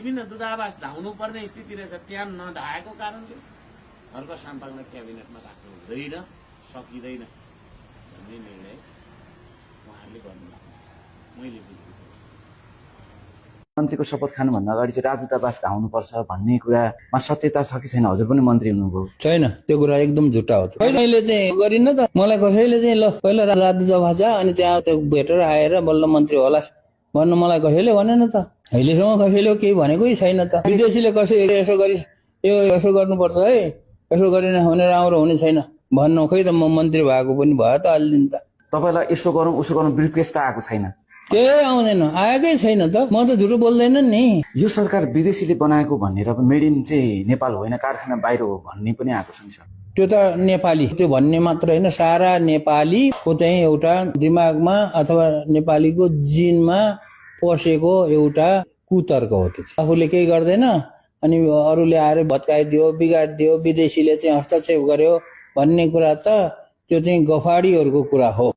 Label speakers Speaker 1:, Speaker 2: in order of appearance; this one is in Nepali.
Speaker 1: विभिन्न दूतावास धाउनु पर्ने स्थिति रहेछ, त्यहाँ नधाएको कारणले अल्पसंख्यकलाई क्याबिनेटमा राख्नु हुँदैन, सकिँदैन भन्ने निर्णय उहाँहरूले गर्नुभएको छ। मैले बुझेको
Speaker 2: मन्त्रीको शपथ खानुभन्दा अगाडि चाहिँ राजदूतावास धाउनुपर्छ भन्ने कुरामा सत्यता छ कि छैन? हजुर पनि मन्त्री हुनुभयो।
Speaker 3: छैन, त्यो कुरा एकदम झुटा हो। मैले चाहिँ गरिन त, मलाई कसैले चाहिँ ल पहिला राजदूतावास जा अनि त्यहाँ त्यो भेटेर आएर बल्ल मन्त्री होला भन्नु मलाई कसैले भनेन त। अहिलेसम्म कसैले केही भनेकै छैन त। विदेशीले कसै यसो गरी यो यसो गर्नुपर्छ है, यसो गरेन भने राम्रो हुने छैन भन्नु, खै त म मन्त्री भएको पनि भयो त अहिले दिन त।
Speaker 2: तपाईँलाई यसो गरौँ उसो गरौँ ब्रिफकेस त आएको छैन?
Speaker 3: केही आउँदैन, आएकै छैन त। म त झुटो बोल्दैन नि।
Speaker 2: यो सरकार विदेशीले बनाएको भनेर मेड इन चाहिँ नेपाल होइन, कारखाना बाहिर हो भन्ने पनि आएको छ।
Speaker 3: त्यो त नेपाली त्यो भन्ने मात्र होइन, सारा नेपालीको चाहिँ एउटा दिमागमा अथवा नेपालीको जिनमा पसेको एउटा कुतर्क हो। त्यो आफूले केही गर्दैन अनि अरूले आएर भत्काइदियो, बिगाडिदियो, विदेशीले चाहिँ हस्तक्षेप गर्यो भन्ने कुरा त त्यो चाहिँ गफाडीहरूको कुरा हो।